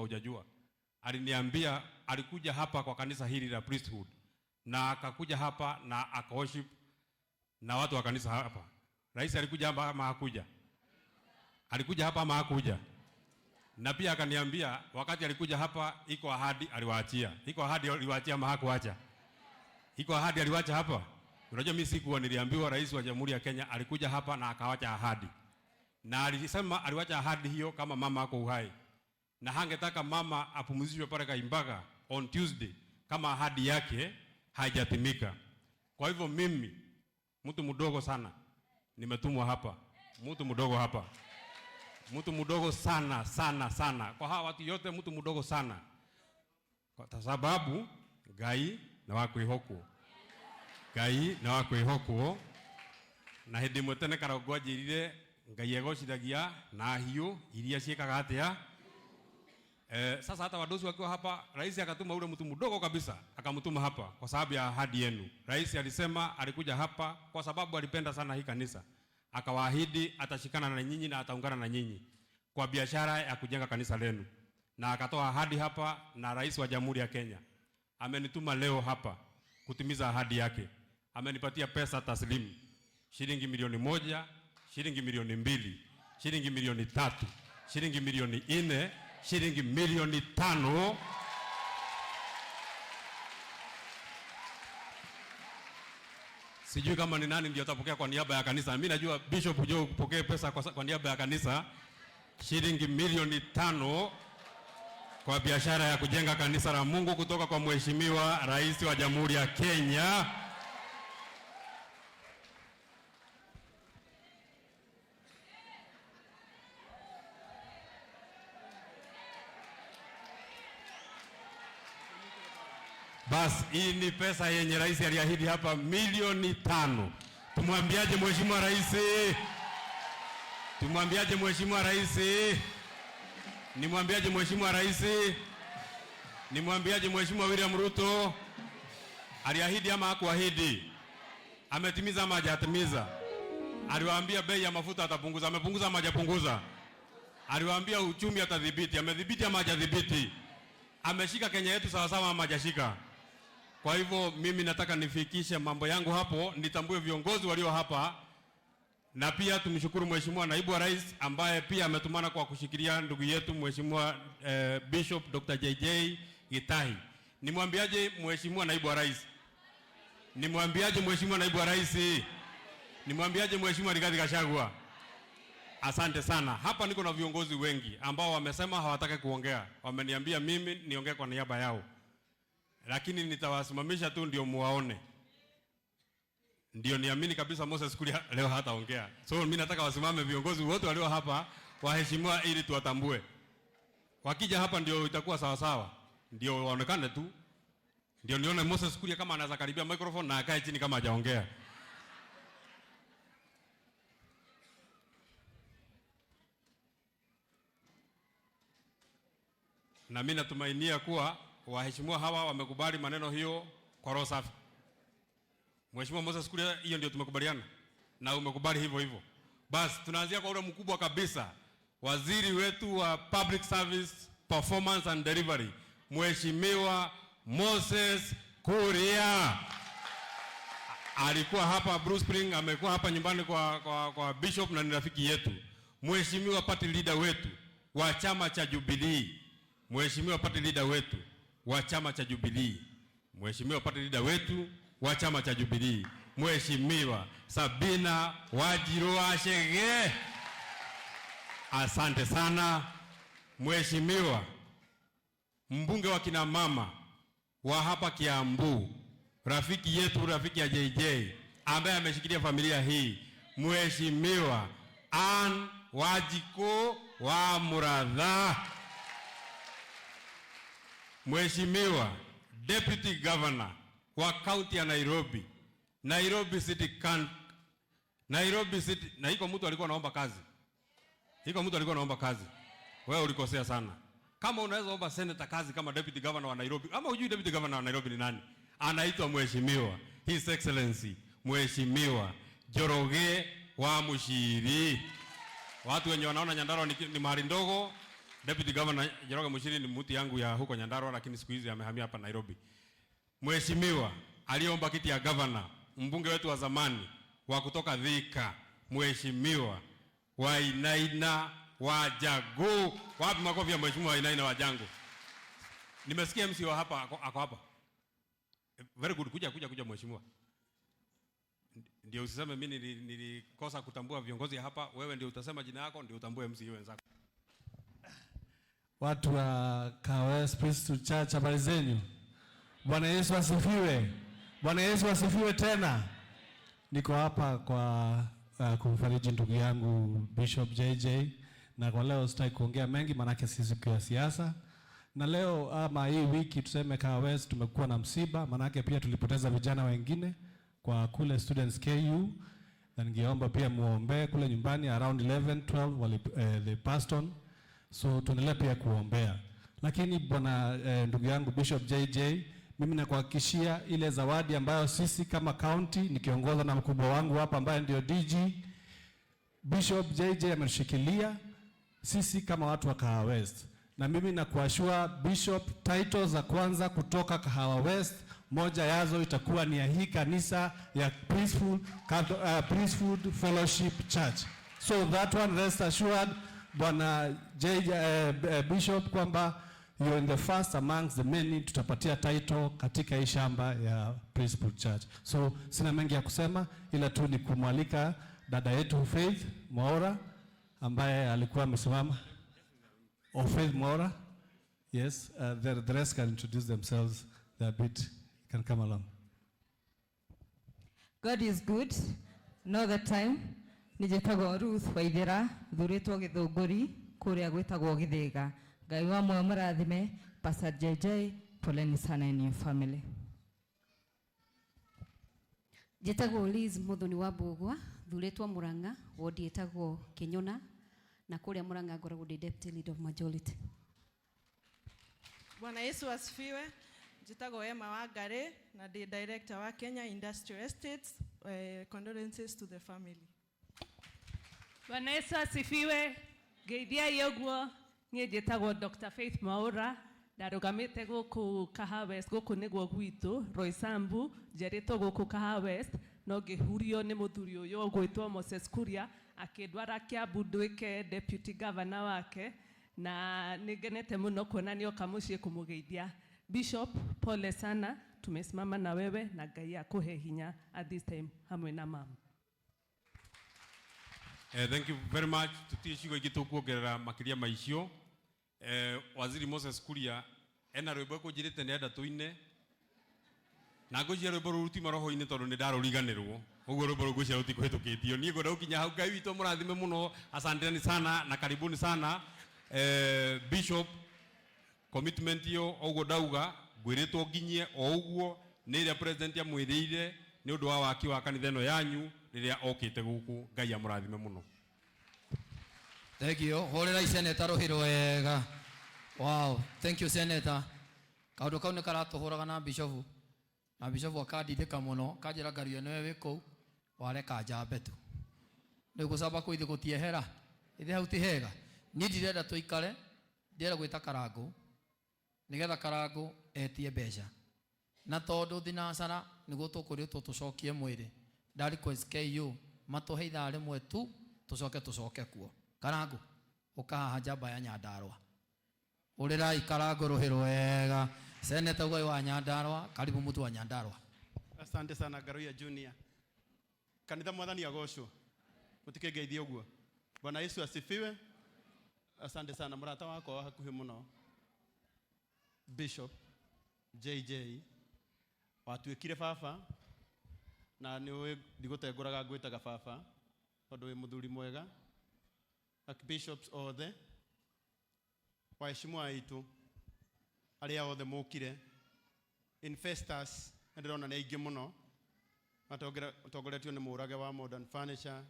hujajua. Aliniambia alikuja hapa kwa kanisa hili la Priesthood na akakuja hapa na akaworship na watu wa kanisa hapa. Rais alikuja hapa ama hakuja? Alikuja hapa ama hakuja? Na pia akaniambia wakati alikuja hapa iko ahadi aliwaachia. Iko ahadi aliwaachia ama hakuacha? Iko ahadi aliwacha hapa? Unajua mimi sikuwa, niliambiwa rais wa Jamhuri ya Kenya alikuja hapa na akawacha ahadi. Na alisema aliwacha ahadi hiyo kama mama ako uhai. Na hangetaka mama apumzishwe pale Kaimbaga on Tuesday kama ahadi yake haijatimika. Kwa hivyo mimi mtu mdogo sana nimetumwa hapa, mtu mdogo hapa, mtu mdogo sana sana sana, kwa hawa watu yote, mtu mdogo sana, kwa sababu Ngai na wakwihokwo, Ngai na wakwihokwo. Na hindi imwe tene Karongo anjirire Ngai egocithagia na hiũ iria ciĩkaga atĩa. Sasa hata wadosi wakiwa hapa, rais akatuma ule mtu mdogo kabisa, akamtuma hapa kwa sababu ya ahadi yenu. Rais alisema alikuja hapa kwa sababu alipenda sana hii kanisa, akawaahidi atashikana na nyinyi na ataungana na nyinyi kwa biashara ya kujenga kanisa lenu, na akatoa ahadi hapa, na rais wa Jamhuri ya Kenya amenituma leo hapa kutimiza ahadi yake. Amenipatia pesa taslimu shilingi 1,000,000, shilingi 2,000,000, shilingi 3,000,000, shilingi 4,000,000, shilingi 5,000,000. Sijui kama ni nani ndio atapokea kwa niaba ya kanisa. Mimi najua Bishop Joe kupokea pesa kwa niaba ya kanisa shilingi 5,000,000 kwa biashara ya kujenga kanisa la Mungu kutoka kwa Mheshimiwa Rais wa Jamhuri ya Kenya. Bas, hii ni pesa yenye rais aliahidi hapa 5,000,000. Tumwambiaje Mheshimiwa Rais? Tumwambiaje Mheshimiwa Rais? Nimwambiaje Mheshimiwa Rais? Nimwambiaje Mheshimiwa William Ruto? Aliahidi ama hakuahidi? Ametimiza ama hajatimiza? Aliwaambia bei ya mafuta atapunguza, amepunguza ama hajapunguza? Aliwaambia uchumi atadhibiti, amedhibiti ama hajadhibiti? Ameshika Kenya yetu sawa sawa ama hajashika? Kwa hivyo mimi nataka nifikishe mambo yangu hapo, nitambue viongozi walio hapa, na pia tumshukuru Mheshimiwa Naibu wa Rais ambaye pia ametumana kwa kushikilia ndugu yetu Mheshimiwa Bishop Dr. JJ Gitahi. Nimwambiaje Mheshimiwa Naibu wa Rais? Nimwambiaje Mheshimiwa Naibu wa Rais? Nimwambiaje Mheshimiwa Rigathi Gachagua? Asante sana. Hapa niko na viongozi wengi ambao wamesema hawataki kuongea. Wameniambia mimi niongee kwa niaba yao. Lakini nitawasimamisha tu ndio muwaone. Ndio niamini kabisa Moses Kuria leo hataongea. So mimi nataka wasimame viongozi wote walio hapa, waheshimiwa, ili tuwatambue. Wakija hapa ndio itakuwa sawa sawa. Ndio waonekane tu. Ndio nione Moses Kuria kama anaweza karibia microphone na akae chini kama hajaongea. Na mimi natumainia kuwa waheshimiwa hawa wamekubali maneno hiyo kwa roho safi. Mheshimiwa Moses Kuria, hiyo ndio tumekubaliana na umekubali hivyo hivyo. Basi tunaanzia kwa ule mkubwa kabisa, waziri wetu wa Public Service Performance and Delivery, Mheshimiwa Moses Kuria. Alikuwa hapa Blue Spring, amekuwa hapa nyumbani kwa Bishop na ni rafiki yetu. Mheshimiwa party leader wetu wa chama cha Jubilee, Mheshimiwa party leader wetu wa chama cha Jubilee, Mheshimiwa party leader wetu wa chama cha Jubilee, Mheshimiwa Sabina Wanjiru Chege. Asante sana. Mheshimiwa mbunge wa kina mama wa hapa Kiambu, rafiki yetu, rafiki ya JJ ambaye ameshikilia familia hii, Mheshimiwa Anne Wanjiku wa Muratha. Mheshimiwa Deputy Governor wa kaunti ya Nairobi, Nairobi City County, Nairobi City, na iko mtu alikuwa anaomba kazi. Iko mtu alikuwa anaomba kazi. Wewe ulikosea sana. Kama unaweza omba senator kazi kama Deputy Governor wa Nairobi, ama hujui Deputy Governor wa Nairobi ni nani? Anaitwa Mheshimiwa His Excellency Mheshimiwa Njoroge wa Muchiri. Watu wenye wanaona Nyandarua ni mahali ndogo, Deputy Governor Njoroge Muchiri ni mtu yangu ya huko Nyandarua, lakini siku hizi amehamia hapa Nairobi. Mheshimiwa aliomba kiti ya governor, mbunge wetu wa zamani wa kutoka Thika, Mheshimiwa Wainaina Wanjangũ. Wapi makofi ya Mheshimiwa Wainaina Wanjangũ? Nimesikia MC wa hapa ako hapa. Very good, kuja kuja kuja mheshimiwa. Ndio usiseme mimi nilikosa kutambua viongozi hapa, wewe ndio utasema jina yako ndio utambue MC wenzako. Watu wa Kahawa Priesthood Church, habari zenu? Bwana Yesu asifiwe. Bwana Yesu asifiwe tena. Niko hapa kwa kumfariji ndugu yangu Bishop JJ, na kwa leo sitaki kuongea mengi maanake si siku ya siasa. Na leo ama hii wiki tuseme Kahawa West tumekuwa na msiba, maanake pia tulipoteza vijana wengine kwa kule Students KU, na ningeomba pia muombee kule nyumbani around 11 12 wali, they passed on, so tuendelee pia kuombea. Lakini bwana ndugu yangu Bishop JJ, mimi nakuhakikishia ile zawadi ambayo sisi kama county nikiongozwa na mkubwa wangu hapa ambaye ndio DG Bishop JJ ametushikilia sisi kama watu wa Kahawa West, na mimi nakuassure Bishop, title za kwanza kutoka Kahawa West, moja yazo itakuwa ni ya hii kanisa ya Priesthood Fellowship Church. So that one rest assured, Bwana JJ, Bishop, kwamba you're in the first amongst the many tutapatia title katika hii shamba ya Priesthood Church. So sina mengi ya kusema ila tu ni kumwalika dada yetu Faith Mwaura ambaye alikuwa amesimama. Oh, Faith Mwaura. Yes, the rest can introduce themselves. They're a bit can come along. God is good all the time. Nĩ Ruth Waithera, thurĩtwo Gĩthũngũri kũrĩa gwĩtagwo Gĩthĩga. Ngai wa muoyo mũrathime. Pastor JJ, poleni sana in your family. Njĩtagwo Liz Muthoni wa Mbũgua, thurĩtwo Murang'a, wodi ĩtagwo Kĩnyona, na kũrĩa Murang'a ngoragwo ndĩ deputy leader of majority. Bwana Yesu asifiwe. Njĩtagwo Emma Wangari na ndĩ director wa Kenya Industrial Estates. Condolences to the family. Bwana Yesu asifiwe. Ngeithiai ũguo. Niĩ njĩtagwo Dr. Faith Mwaura, ndarũgamĩte gũkũ Kahawa West, gũkũ nĩguo gwitũ Roysambu, njiarĩtwo gũkũ Kahawa West, no ngĩhurio nĩ mũthuri ũyũ ũgwĩtwo Moses Kuria, akĩndwara Kiambu nduĩke deputy governor wake, na nĩ ngenete mũno kuona nĩoka mũciĩ kũmũgeithia. Bishop, pole sana, tumesimama na wewe na Ngai akũhe hinya at this time hamwe na mama. Thank you very much. Tutie ciugo ingĩ tũkuongerera makĩria ma icio. Waziri Moses Kuria ena rwĩmbo ekũnjĩrĩte nĩ enda tũine, na ngwĩciria rwĩmbo rũu rutiuma roho-inĩ tondũ nĩ ndarũriganĩrwo, ũguo rwĩmbo rũu ngwĩciria rũtikũhĩtũkĩtio. Niĩ ngwenda gũkinya hau. Ngai witũ mũrathime mũno, asanteni sana na karibuni sana. Bishop, commitment iyo ũguo ndauga ngwĩrĩtwo nginyie o ũguo nĩ ĩrĩa president amwĩrĩire nĩ ũndũ wa waki wa kanitha ĩno yanyu rĩrĩa okĩte gũkũ. Ngai amũrathime mũno. Thank you. Hũrĩrai senator rũhĩ rwega. Wow, thank you, senator. Kaũndũ kau nĩ karatũhũraga na bishofu. Na bishofu akandindĩka mũno, kanjĩra ngaruya nĩwe wĩ kũu, wareka njambe tu. Rĩu gũcamba kũu ithe gũtiehera. Ithe hau ti hega. Niĩ ndirenda tũikare, ndĩrenda gwĩta Karangũ. Nĩgetha Karangũ etie mbeca. Na tondũ thinacara nĩguo tũkũrĩtwo tũcokie mwĩrĩ. Nda request KU matũhe ithaa rĩmwe tu tũcoke tũcoke kuo. Karangũ ũka haha njamba ya Nyandarua. Ũrĩrai Karangũ rũhĩ rwega. Seneta Ugai wa Nyandarua, karibu mtu wa Nyandarua. Asante sana, Ngaruiya Junior. Kanitha, mwathani agocwo. Mũtikĩngeithie ũguo. Bwana Yesu asifiwe. Asante sana, mũrata wakwa wa hakuhĩ mũno Bishop JJ watuĩkire baba, na nĩ ũĩ ndigũtengũraga ngwĩtaga baba tondũ wĩ mũthuri mwega. Archbishops othe, waheshimiwa aitũ arĩa othe mũkire, investors nĩ ndĩrona nĩ aingĩ mũno matongoretio nĩ Mũrage wa Modern Furniture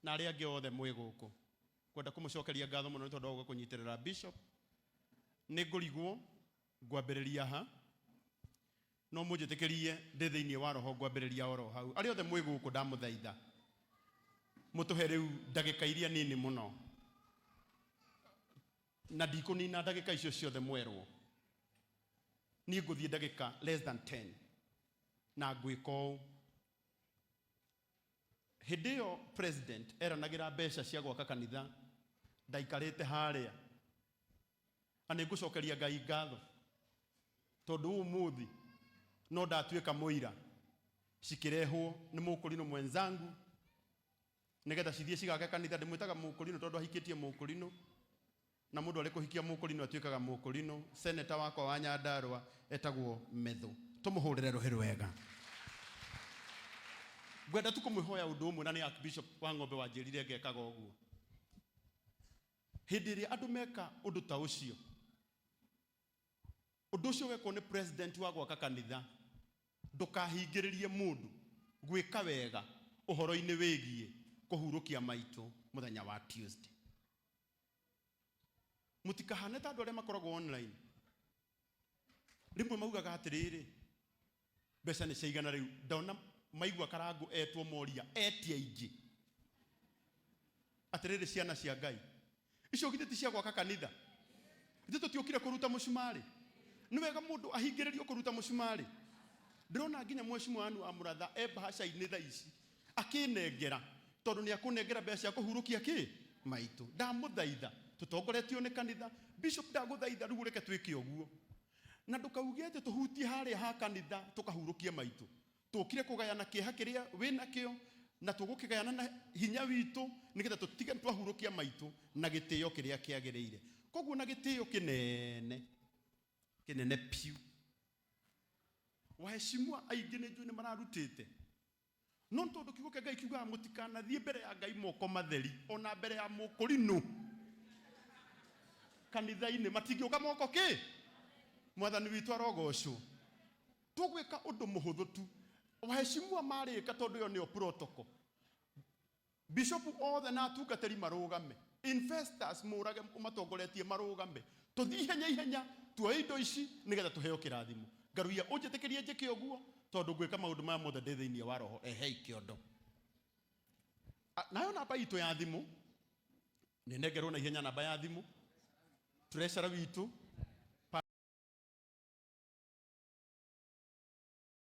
na arĩa angĩ othe mwĩ gũkũ, kwenda kũmũcokeria ngatho mũno nĩ tondũ wa gũka kũnyitĩrĩra bishop. Nĩ ngũrigwo ngwambĩrĩria ha, no mũnjĩtĩkĩrie ndĩ thĩinĩ wa roho ngwambĩrĩria oro hau. Arĩa othe mwĩ gũkũ, ndamũthaitha mũtũhe rĩu ndagĩka iria nini mũno. Na ndikũnina ndagĩka icio ciothe mwerwo, niĩ ngũthiĩ ndagĩka less than 10 na ngwĩka ũũ. Hĩndĩ ĩyo president eranagĩra mbeca cia gwaka kanitha, ndaikarĩte harĩa, na nĩ ngũcokeria Ngai ngatho tondũ ũmũthĩ no ndatuĩka mũira cikĩrehwo nĩ mũkũrinũ mwenzangu nĩgetha cithiĩ cigake kanitha. Ndĩmwĩtaga mũkũrinũ tondũ ahikĩtie mũkũrinũ, na mũndũ arĩ kũhikia mũkũrinũ atuĩkaga mũkũrinũ. Seneta wakwa wa Nyandarũa etagwo Methu, tũmũhũrĩre rũhĩ rwega. Ngwenda tu kũmwĩhoya ũndũ ũmwe, na nĩ Archbishop wa Ng'ombe wanjĩrire ngekaga ũguo. Hĩndĩ ĩrĩa andũ meka ũndũ ta ũcio, ũndũ ũcio wekwo nĩ president wa gwaka kanitha, ndũkahingĩrĩrie mũndũ gwĩka wega ũhoro-inĩ wĩgiĩ kũhurũkia maitũ mũthenya wa Tuesday. Mũtikahane ta andũ arĩa makoragwo online, rĩmwe maugaga atĩrĩrĩ, mbeca nĩ ciaigana. Rĩu ndona maigua Karangũ etwo moria etia ingĩ. Atĩrĩrĩ, ciana cia Ngai, icio githĩ ti cia gwaka kanitha? Ithuĩ tũtiũkire kũruta mũcumarĩ. Nĩ wega mũndũ ahingĩrĩrio kũruta mũcumarĩ? Ndĩrona nginya mheshimiwa wanu wa Mũratha e mbahaca-inĩ thaa ici akĩnengera, tondũ nĩ akũnengera mbeca cia kũhurũkia kĩ maitũ. Ndamũthaitha, tũtongoretio nĩ kanitha. Bishop, ndagũthaitha rĩu ũreke twĩke ũguo, na ndũkauge atĩ tũhutie harĩa ha kanitha tũkahurũkie maitũ. Tũkire kũgayana kĩeha kĩrĩa wĩnakĩo, na tũgũkĩgayana na hinya witũ nĩgetha tũtige twahurũkia maitũ na gĩtĩo kĩrĩa kĩagĩrĩire. Koguo na gĩtĩo kĩnene kĩnene piũ, waheshimiwa aingĩ nĩ njũĩ nĩ mararutĩte, no nĩ tondũ kiugo kĩa Ngai kiugaga mũtikanathiĩ mbere ya Ngai moko matheri, ona mbere ya mũkũrinũ kanitha-inĩ matingĩũka moko kĩ. Mwathani witũ arogocwo. Tũgwĩka ũndũ mũhũthũ tu, waheshimiwa marĩka, tondũ ĩyo nĩyo protocol. Bishop othe na atungatĩri marũgame, investors mũrage ũmatongoretie marũgame, tũthiĩ ihenya ihenya tuoe indo ici nĩgetha tũheo kĩrathimo. Ngaruia ũnjĩtĩkĩrie njĩke ũguo, tondũ ngwĩka maũndũ maya mothe ndĩ thĩinĩ wa roho. Ehei kĩondo. Nayo namba itũ ya thimũ nĩ nengerwo na ihenya, namba ya thimũ treasurer witũ.